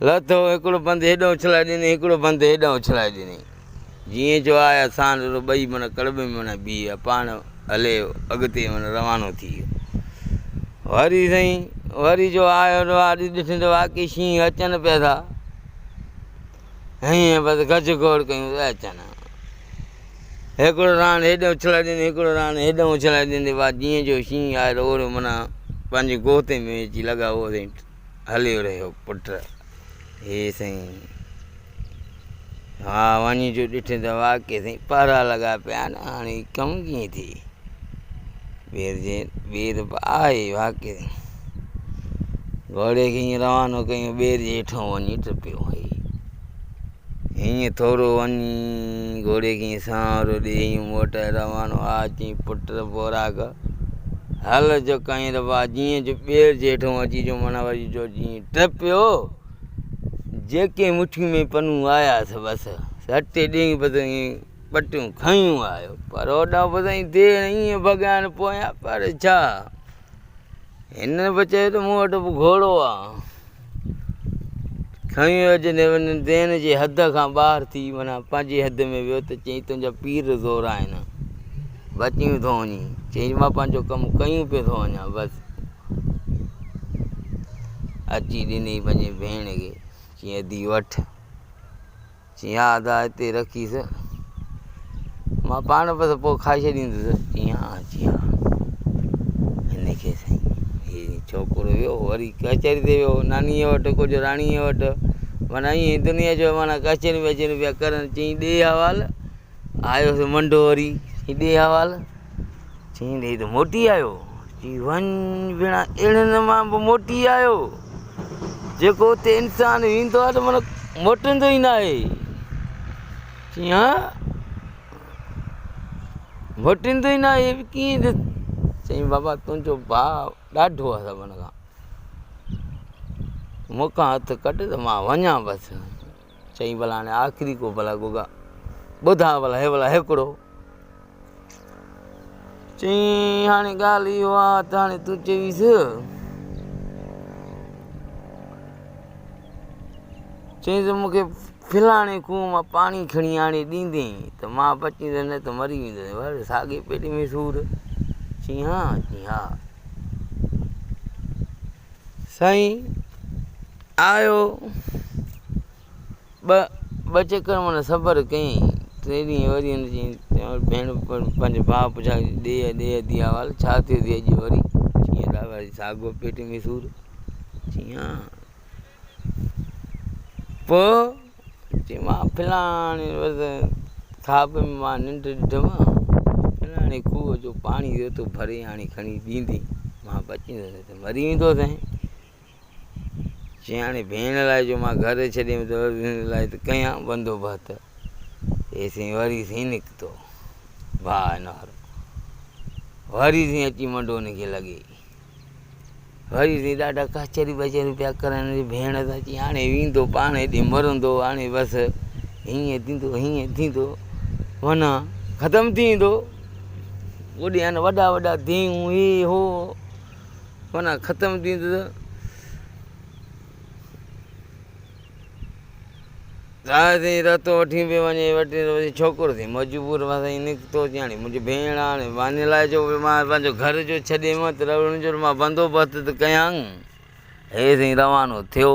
لٿو، هڪڙو بند هيڏانهن اڇلائي ڏني، هڪڙو بند هيڏانهن اڇلائي ڏني. جيئن جو آيا سان ڏٺو ٻئي معنيٰ ڪڙٻ ۾ معنيٰ بيهي ويا. پاڻ هلي اڳتي معنيٰ روانو ٿي ويو. وري سائين وري جو آيو ڏٺي ته واقعي شينهن اچن پيا ٿا. هيئن بس گج گوڙ ڪيون ته اچن. هڪڙو راڻ هيڏانهن اڇلائي ڏني، هڪڙو راڻ هيڏانهن اڇلائي ڏني. بعد جيئن جو شينهن آيو ته اوڙو معنيٰ پنهنجي گوتي ۾ اچي لڳا. اهو سائين هليو رهيو پٽ. هي سائين ها وڃي جو ڏٺي ته واقعي سائين پهرا لڳا پيا آهن. هاڻي ڪم ڪيئن ٿئي؟ ٻير جي ٻير به آهي واقعي. گهوڙي کي ائين روانو ڪيون ٻير جي هيٺان وڃي ٽپيو. هي هيئن ٿورو وڃي گهوڙي کي ائين سهارو ڏئي ائين موٽائي روانو آ. چئين پٽ بوراڪ هل جو ڪئين دفعا جيئن جو ٻير جي هيٺان اچي جو معنيٰ وري جو جيئن ٽپيو جيڪي مٺي ۾ پنون آيا سي بس سٽي ڏيئي بس ائين ٻٽيون کنيون آيو. پر هوڏانهن به سائين دير ائين ڀڳائن پويان پر ڇا هن به چيو ته مون وٽ به گهوڙو آ. کڻي ويو جڏهن وڃي دين جي حد کان ٻاهر ٿي معنيٰ پنهنجي حد ۾ ويو ته چيائين تنهنجا پير زور آهن بچيون ٿو وڃين. چيائين مان پنهنجو ڪم ڪيون پيو ٿو وڃان بس. اچي ڏني پنهنجي ڀيڻ کي چيائين ادي وٺ. چيائين ها ادا هتي رکيس مان پاڻ بس پوء کائي ڇڏيندس. چيائين ها. چيائين ها. هن کي سائين هي ڇوڪرو ويو وري ڪچهري تي ويو نانيء وٽ ڪجهه راڻيء وٽ معنيٰ ائين دنيا جو معنيٰ ڪچهريون وچهريون پيا ڪرن. چيائين ڏي حوال. آيو سو منڊو وري. چيائين ڏي حوال. چيائين ڏي ته موٽي آيو. چيائين وڃ ڀيڻا اهڙن مان به موٽي آيو جيڪو اتي انسان ويندو آهي ته معنيٰ موٽندو ئي ناهي. چيائين ها موٽندو ئي ناهي ڪيئن؟ چيائين بابا تنهنجو ڀاء ڏاڍو آهي سڀن کان، مون کان هٿ ڪڍ ته مان وڃان بس. چيائين ڀلا هاڻي آخري ڪو ڀلا گوگا ٻڌاء ڀلا هي ڀلا هڪڙو. چيائين هاڻي ڳالهه اهو آ ته هاڻي تون چويس. چيائين ته مون کي فلاڻي کوهه مان پاڻي کڻي آڻي ڏيندين ته مان بچيندس نه ته مري ويندس. وري ساڳي پيٽ ۾ سور. چيائين ها. چيائين ها. سائين آيو ٻه ٻه چڪر معنيٰ صبر ڪيائين. ٽي ڏينهن وري هن چيائين ڀيڻ پنهنجي ڀاء پڇا ڏي ڏي ادي حوال ڇا ٿيو ٿي اڄ وري؟ چيائين ادا وري ساڳو پيٽ ۾ سور. چيائين ها. پوء چيائين مان فلاڻي روز خواب ۾ مان ننڊ ڏٺم فلاڻي کوهه جو پاڻي ريتو ڀري آڻي کڻي ڏيندين مان بچيندس نه ته مري ويندوسين. چيائين هاڻي ڀيڻ لاء جو مان گهر ڇڏيم ته هن لاء ته ڪيان بندوبست. ايسين وري سين نڪتو ڀاء هن وارو. وري سين اچي منڊو هن کي لڳي. وري سين ڏاڍا ڪچهري بچهري پيا ڪرن. ڀيڻ سان چيائين هاڻي ويندو پاڻ هيڏي مرندو هاڻي بس هيئن ٿيندو هيئن ٿيندو معنيٰ ختم ٿي ويندو. اوڏي آهن وڏا وڏا ديون هي هو. معنيٰ ختم ٿيندو ته سائين رتو وٺي پيو وڃي وٺي وڃي ڇوڪرو ٿي مجبور مان سائين نڪتو چي هاڻي منهنجي ڀيڻ هاڻي واني لاء جو مان پنهنجو گهر جو ڇڏي مان ته رهڻ جو مان بندوبست ته ڪيان. هي سائين روانو ٿيو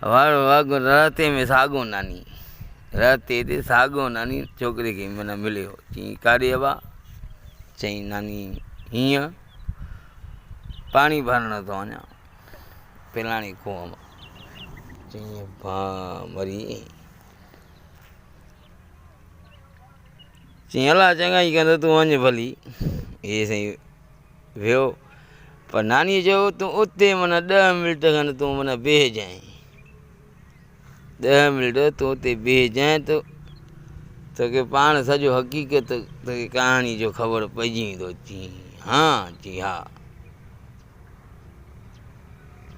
ور وڳ رستي ۾ ساڳو ناني رستي تي ساڳو ناني ڇوڪري کي معنيٰ مليو چيائين ڪاڏي ابا؟ چيائين ناني هيئن پاڻي ڀرڻ ٿو وڃان فلاڻي کوهه مان. چيائين ڀاء مري. چيائين الله چڱائي ڪندو تون وڃ ڀلي. هي سائين ويو پر نانيء چيو تون اتي معنيٰ ڏهه منٽ کن تون معنيٰ بيهجانء. ڏهه منٽ تون اتي بيهجانء ته توکي پاڻ سڄو حقيقت توکي ڪهاڻي جو خبر پئجي ويندو. چيائين ها. چيائين ها.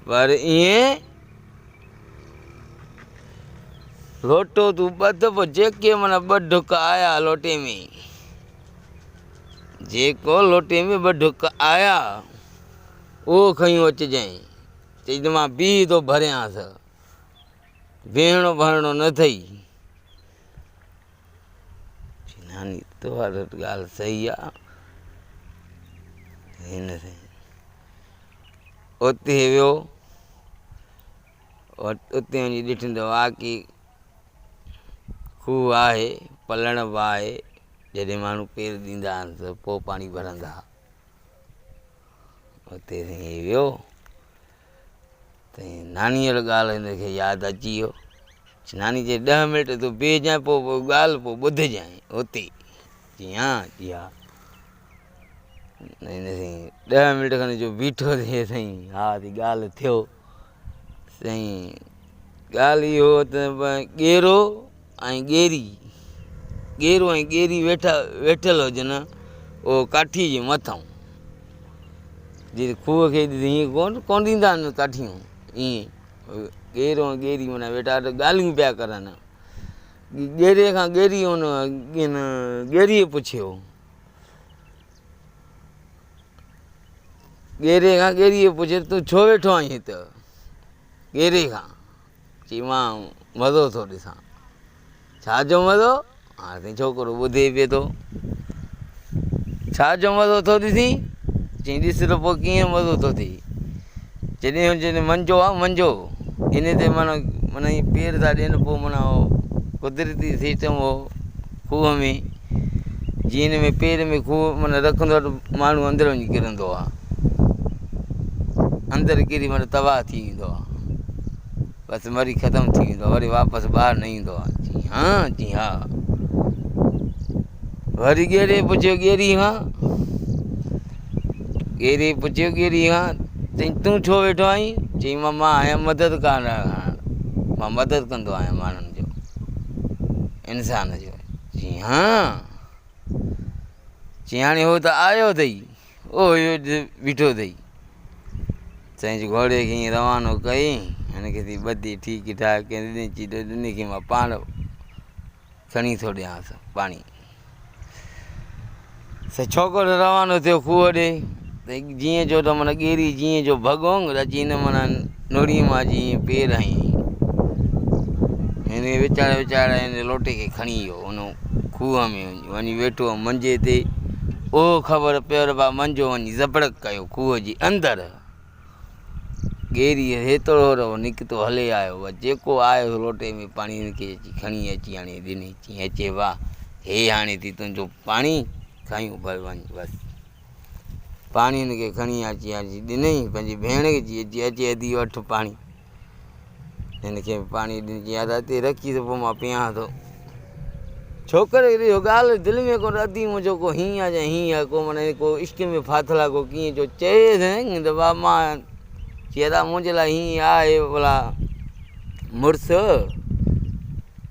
پر ائين لوٽو تون ٻڌ پوء جيڪي معنيٰ ٻه ڍڪ آيا لوٽي ۾ جيڪو لوٽي ۾ ٻه ڍڪ آيا اهو کنيون اچجانء. چئي ته مان بيهي ٿو ڀريانس. ويهڻو ڀرڻو نه اٿئي. چي ناني تو واري ڳالهه صحيح آ. هن سائين اتي ويو، اتي وڃي ڏٺم ته واقعي کوهه آهي، پلڻ به آهي، جڏهن ماڻهو پير ڏيندا آهن ته پوء پاڻي ڀرندا. اتي سائين ويو ته نانيء واري ڳالهه هن کي ياد اچي ويو. ناني چيس ڏهه منٽ تون بيهجانء پوء ڳالهه پوء ٻڌجانء اتي. چيائين ها، چي ها. سائين ڏهه منٽ کن جو بيٺو ٿئي سائين ها ٿي ڳالهه ٿيو. سائين ڳالهه اهو ته ڳيرو ۽ ڳيري، ڳيرو ۽ ڳيري ويٺا ويٺل هجن اهو ڪاٺي جي مٿان جي کوهه کي ڏسي ائين ڪون ڪون ڏيندا آهن ڪاٺيون ائين ڳيرو ۽ ڳيري معنيٰ ويٺا ته ڳالهيون پيا ڪرن. ڳيري کان ڳيري ان ڳيريء پڇيو. ڳيري کان ڳيريء پڇيو تون ڇو ويٺو آهين هت؟ ڳيري کان چي مان مزو ٿو ڏسان. ڇا جو مزو؟ هاڻ سائين ڇوڪرو ٻڌي پئي ٿو. ڇا جو مزو ٿو ڏسين؟ چي ڏس ته پوء ڪيئن مزو ٿو ٿئي. جڏهن جڏهن منجو آ منجو ان تي معنيٰ معنيٰ ائين پير ٿا ڏين پوء معنيٰ اهو قدرتي سسٽم هو کوهه ۾ جيئن ان ۾ پير ۾ کوهه معنيٰ رکندو آ ته ماڻهو اندر وڃي ڪرندو آ اندر ڪري معنيٰ تباهه ٿي ويندو آ بس مري ختم ٿي ويندو آ وري واپس ٻاهر نه ايندو آ چي ها چي ها وري ڳيري پڇيو ڳيري کان ڳيري پڇيو ڳيري کان چئي تون ڇو ويٺو آهين چئي مان مان آهيان مدد ڪارڻ مان مدد ڪندو آهيان ماڻهن جو انسان جو چئي ها چئي هاڻي هو ته آيو اٿئي او اهو بيٺو اٿئي. سائين جي گهوڙي کي ائين روانو ڪئي، هن کي ٿي ٻڌي ٺيڪ ٺاڪ ڪنهن ڏني چي ڏني کي مان پاڻ کڻي ٿو ڏيانس پاڻي. سو ڇوڪرو روانو ٿيو کوهه ڏي ته جيئن جو ته معنيٰ ڳيري جيئن جو ڀڳو اچي هن معنيٰ نوڙيء مان اچي ائين پير هنيائين. هن وچاڙي وچاڙي هن لوٽي کي کڻي ويو ان کوهه ۾ وڃي ويٺو منجي تي. اهو خبر پيو ته ڀاء منجو وڃي زبڙڪ ڪيو کوهه جي اندر. ڳيري هيترو رهو نڪتو هلي آيو. بس جيڪو آيو لوٽي ۾ پاڻي هن کي اچي کڻي اچي هاڻي ڏني. چيائين اچي واهه هي هاڻي ٿي تنهنجو پاڻي کڻي ڀر وڃ بس. پاڻي هن کي کڻي اچي اچي ڏنئي پنهنجي ڀيڻ کي چي اچي اچي ادي وٺ پاڻي. هن کي به پاڻي ڏني چيائين ادا هتي رکي ته پوء مان پيان ٿو. ڇوڪري کي اهو ڳالهه دل ۾ ڪونه ادي منهنجو ڪو هيئن آ يا هيئن آ ڪو معنيٰ ڪو عشق ۾ ڦاٿل آ ڪو ڪيئن جو چئيس ته بابا مان چي ادا منهنجي لاء هيئن آهي ڀلا مڙس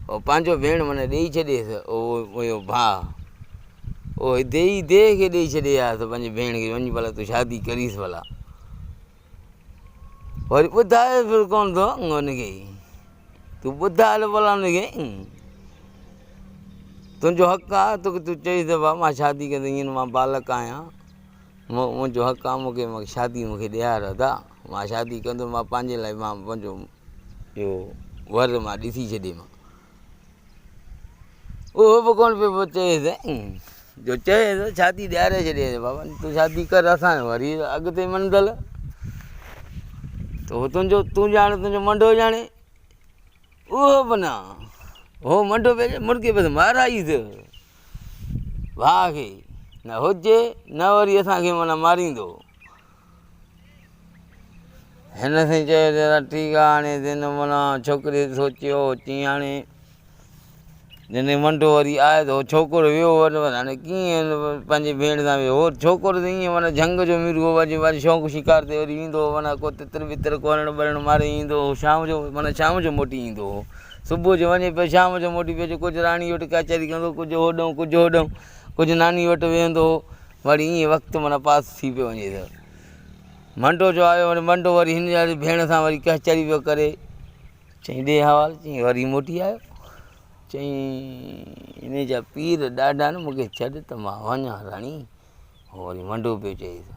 او پنهنجو ڀيڻ معنيٰ ڏيئي ڇڏيس او منهنجو ڀاء او ديئي ديهه کي ڏيئي ڇڏي ها ته پنهنجي ڀيڻ کي وڃ ڀلا تون شادي ڪريس ڀلا وري ٻڌائي به ڪونه ٿو ان کي تون ٻڌاء ته ڀلا ان کي تنهنجو حق آ توکي تون چئي ته بابا مان شادي ڪندس هينئر مان بالڪ آهيان منهنجو حق آ مونکي مونکي شادي مونکي ڏيار ادا مان شادي ڪندس مان پنهنجي لاء مان پنهنجو اهو ور مان ڏسي ڇڏي مان اهو به ڪونه پيو چئيس جو چئيس شادي ڏياري ڇڏيس بابا تون شادي ڪر اسان جو وري اڳتي منزل ته هو تنهنجو تون ڄاڻ تنهنجو منڍو ڄاڻي اهو به نه هو منڍو پيو چئي مڙکي بس مارائيس ڀاء کي نه هجي نه وري اسان کي معنيٰ ماريندو. هن سائين چيو ته يار ٺيڪ آ هاڻي هن معنيٰ ڇوڪري سوچيو چيائين هاڻي جڏهن منڍو وري آيو ته هو ڇوڪرو ويو وري هاڻي ڪيئن پنهنجي ڀيڻ سان ويو هو ڇوڪرو ته ائين معنيٰ جهنگ جو ميرو هو وري وري شوق شڪار تي وري ويندو هو معنيٰ ڪو تتر وتر ڪو هرڻ ٻرڻ ماري ايندو هو شام جو معنيٰ شام جو موٽي ايندو هو صبح جو وڃي پيو شام جو موٽي پيو اچي ڪجهه راڻي وٽ ڪچهري ڪندو هو ڪجهه هوڏانهن ڪجهه هوڏانهن ڪجهه ناني وٽ ويهندو هو وري ائين وقت معنيٰ پاس ٿي پيو وڃي ته منڊو جو آيو وري منڊو وري هن جي ڀيڻ سان وري ڪچهري پيو ڪري چئين ڏي حوال چئين وري موٽي آيو چئين هن جا پير ڏاڍا آهن مونکي ڇڏ ته مان وڃان راڻي هو وري منڊو پيو چئي ته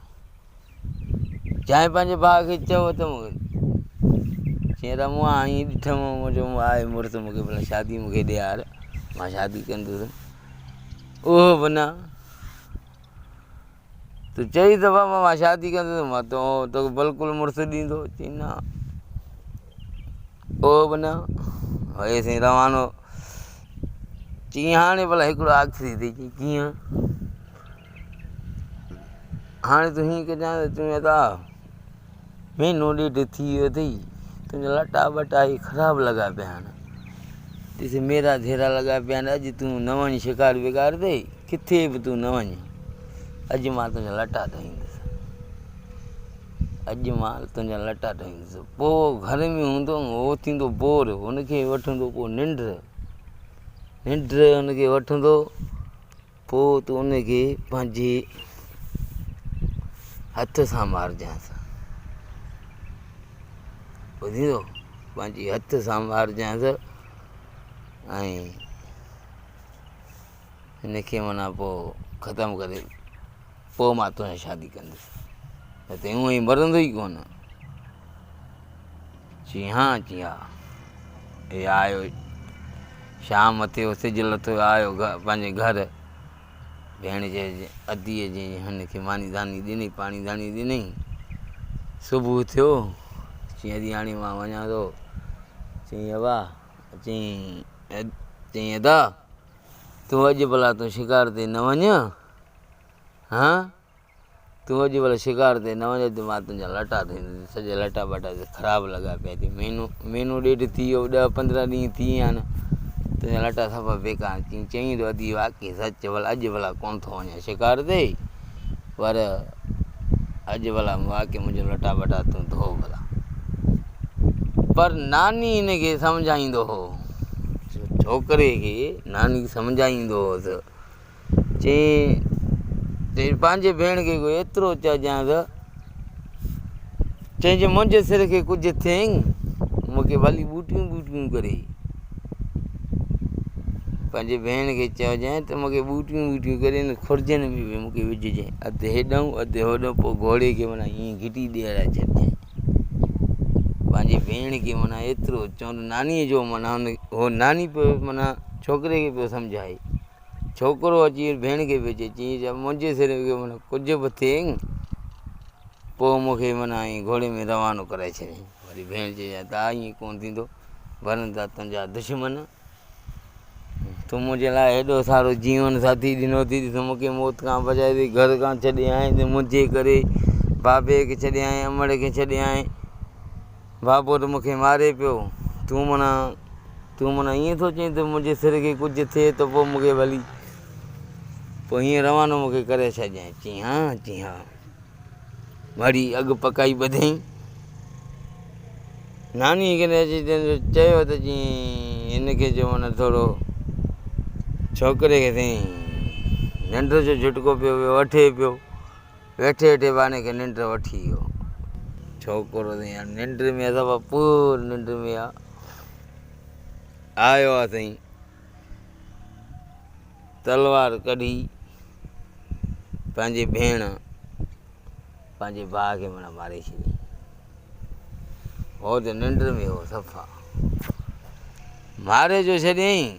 چائين پنهنجي ڀاء کي چئو ته چيائين ته مون ائين ڏٺم منهنجو آهي مڙس مون کي ڀلا شادي مون کي ڏيار مان شادي ڪندس اهو به نه تو چئي ته بابا مان شادي ڪندس مان تو توکي بلڪل مڙس ڏيندو چئي نه اهو به نه ويس روانو چئي هاڻي ڀلا هڪڙو آخري اٿئي چئي ڪيئن هاڻي تون هيئن ڪجان ته تون ادا مهينو ڏيڍ ٿي ويو اٿئي تنهنجا لٽا ٻٽا هي خراب لڳا پيا آهن ڏس ميرا ڌيرا لڳا پيا آهن اڄ تون نه وڃ شڪار وڪار تي ڪٿي به تون نه وڃ اڄ مان تنهنجا لٽا ڌوئيندس اڄ مان تنهنجا لٽا ڌوئيندس پوء گهر ۾ هوندو هو ٿيندو بور هن کي وٺندو پوء ننڊ ننڊ هن کي وٺندو پوء تون ان کي پنهنجي هٿ سان مارجانس. ٻڌين ٿو؟ پنهنجي هٿ سان مارجانس ۽ هن کي معنيٰ پوء ختم ڪري پوء مان تو سان شادي ڪندس. نه ته هونئن ئي مرندو ئي ڪونه. چي ها چي ها. هي آيو شام ٿيو سج لٿو آيو پنهنجي گهر ڀيڻ چيس اديء جي هن کي ماني داني ڏني پاڻي داني ڏني صبح ٿيو چي ادي هاڻي مان وڃان ٿو چي ابا چي چي ادا تون اڄ ڀلا تون شڪار تي نه وڃ ها تون اڄ ڀلا شڪار تي نه وڃ ته مان تنهنجا لٽا ڌوئيندس سڄا لٽا ٻٽا خراب لڳا پيا اٿئي مهينو مهينو ڏيڍ ٿي ويو ڏهه پندرهن ڏينهن ٿي ويا آهن تنهنجا لٽا صفا بيڪار چئين چئين ٿو ادي واقعي سچ ڀلا اڄ ڀلا ڪونه ٿو وڃان شڪار تي پر اڄ ڀلا واقعي منهنجا لٽا ٻٽا تون ڌو ڀلا پر ناني هن کي سمجهائيندو هو ڇوڪري کي ناني سمجهائيندو هوس چيائين ته پنهنجي ڀيڻ کي ڪو ايترو چئجانء ته چيائين جي منهنجي سر کي ڪجهه ٿئي مون کي ڀلي ٻوٽيون ٻوٽيون ڪري پنهنجي ڀيڻ کي چئجانء ته مون کي ٻوٽيون ٻوٽيون ڪري هن خرجن ۾ به مون کي وجهجانء اڌ هيڏانهن اڌ هوڏانهن پوء گهوڙي کي معنيٰ ائين گهٽي ڏيارائي ڇڏجانء پنهنجي ڀيڻ کي معنيٰ ايترو چون نانيء جو معنيٰ هو ناني پيو معنيٰ ڇوڪري کي پيو سمجهائي ڇوڪرو اچي ڀيڻ کي پيو چئي، چيائين ته منهنجي سر کي معنيٰ ڪجهه به ٿئي پوء مون کي معنيٰ ائين گهوڙي ۾ روانو ڪرائي ڇڏيائين. وري ڀيڻ چيس ته ائين ڪونه ٿيندو، ورندا تنهنجا دشمن. تون منهنجي لاء هيڏو سارو جيون ساٿي ڏنو ٿي، تون مون کي موت کان بچائي ٿي، گهر کان ڇڏي آئين ته منهنجي ڪري بابي کي ڇڏي آئين، امڙ کي ڇڏي آئين. بابو ته مون کي ماري پيو، تون معنيٰ تون معنيٰ ائين ٿو چئين ته منهنجي سر کي ڪجهه ٿئي ته پوء مون کي ڀلي پوء هيئن روانو مون کي ڪري ڇڏجانء. چيائين ها، چيائين ها. وري اڳ پڪائي ٻڌئين. نانيء کي اچي چيو ته چيائين هن کي جو معنيٰ ٿورو ڇوڪري کي سائين ننڊ جو جهٽڪو پيو ويو وٺي پيو. ويٺي ويٺي ٻانهي کي ننڊ وٺي ويو. ڇوڪرو سائين هاڻي ننڊ ۾ آ صفا پور ننڊ ۾ آ. آيو آ سائين تلوار ڪڍي پنهنجي ڀيڻ پنهنجي ڀاء کي معنيٰ ماري ڇڏي. هو ته ننڊ ۾ هو صفا. ماري جو ڇڏيائين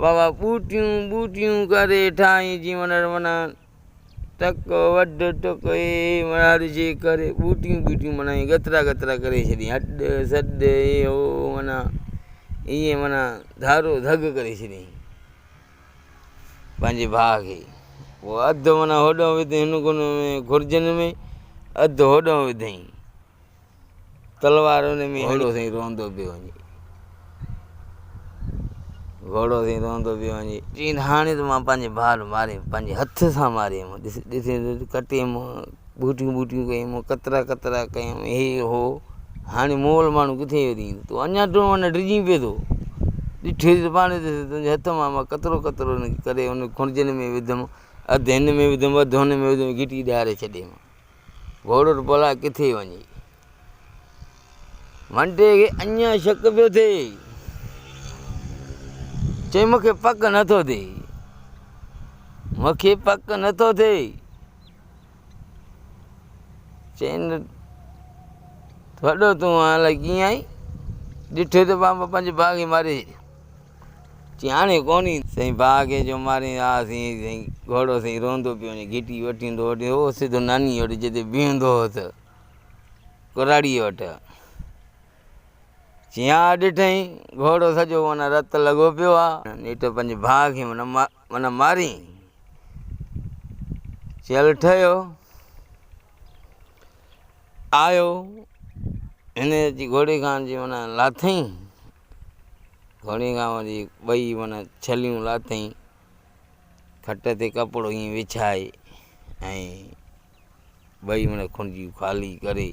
بابا ٻوٽيون ٻوٽيون ڪري ٺاهين جيون معنيٰ ٽڪ وڍ ٽڪ اي معنيٰ جي ڪري ٻوٽيون ٻوٽيون معنيٰ ائين ڳترا ڳترا ڪري ڇڏيائين هڏ سڏ اي هو معنيٰ ائين معنيٰ ڌارو ڌڳ ڪري ڇڏيائين پنهنجي ڀاء کي پوء اڌ معنيٰ هوڏانهن وڌائين هن ڪن ۾ گهرجن ۾ اڌ هوڏانهن وڌائين تلوار ان ۾ گهوڙو سائين روئندو پيو وڃي. گهوڙو سائين روئندو پيو وڃي. چيائين ته هاڻي ته مان پنهنجي ڀاء کي ماريم، پنهنجي هٿ سان ماريم. ڏس ڏسين ته ڪٽيم، ٻوٽيون ٻوٽيون ڪيم، قطرا قطرا ڪيم، هي هو. هاڻي مئل ماڻهو ڪٿي وري ايندو. تون اڃا تون معنيٰ ڊڄين پيو ٿو. ڏٺو ته پاڻ ڏس تنهنجي هٿ مان مان قطرو قطرو هن کي ڪري ان کڻجن ۾ وڌم، اڌ هن ۾ وڌم، اڌ هن ۾ وڌم، گهٽي ڏياري ڇڏيم. گهوڙو ته ڀلا ڪٿي وڃي. منٽي کي اڃا شڪ پيو ٿئي. چئي مون کي پڪ نٿو ٿئي. مون کي پڪ نٿو ٿئي. چئين وڏو تون آن الائي ڪيئن آئين. ڏٺو ته پاڻ پنهنجي ڀاء کي ماري ڇڏيو. چيائين هاڻي ڪونهي. سائين ڀاء کي جو مارين ها سائين سائين گهوڙو سائين روئندو پيو وڃي گهٽي وٺيندو وٺيندو هو سڌو ناني وٽ جتي بيهندو هوس ڪراڙيء وٽ. چيائين ها ڏٺئين گهوڙو سڄو معنيٰ رت لڳو پيو آ. نيٺ پنهنجي ڀاء کي معنيٰ مارين. چيل ٺهيو. آيو هن اچي گهوڙي کان جي معنيٰ لاٿئين. گهوڙي کان وري ٻئي معنيٰ ڇليون لاٿئين. کٽ تي ڪپڙو ائين وڇائي ۽ ٻئي معنيٰ کنڊيون خالي ڪري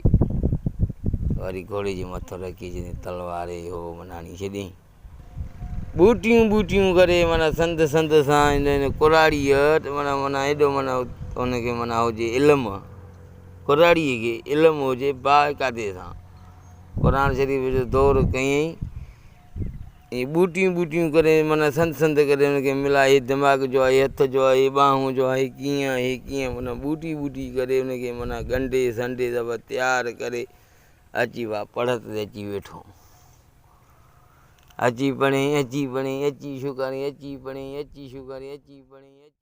وري گهوڙي جي مٿان رکي ڇڏيائين تلوار هي هو معنيٰ هڻي ڇڏيائين. ٻوٽيون ٻوٽيون ڪري معنيٰ سنڌ سنڌ سان هن هن ڪراڙيء ته معنيٰ معنيٰ ايڏو معنيٰ ان کي معنيٰ هجي علم ڪراڙيء کي علم هجي باقاعدي سان قرآن شريف جو دور ڪيائين ائين ٻوٽيون ٻوٽيون ڪري معنيٰ سنڌ سنڌ ڪري ان کي ملائي هي دماغ جو آهي هي هٿ جو آهي هي ٻانهن جو آهي هي ڪيئن آهي هي ڪيئن معنيٰ ٻوٽي ٻوٽي ڪري ان کي معنيٰ ڳنڍي سنڍي سڀ تيار ڪري اچي وا پڙهت تي اچي ويٺو. اچي پڙهين اچي پڙهين اچي شڪارين اچي پڙهين اچي شڪارين اچي پڙهين اچي.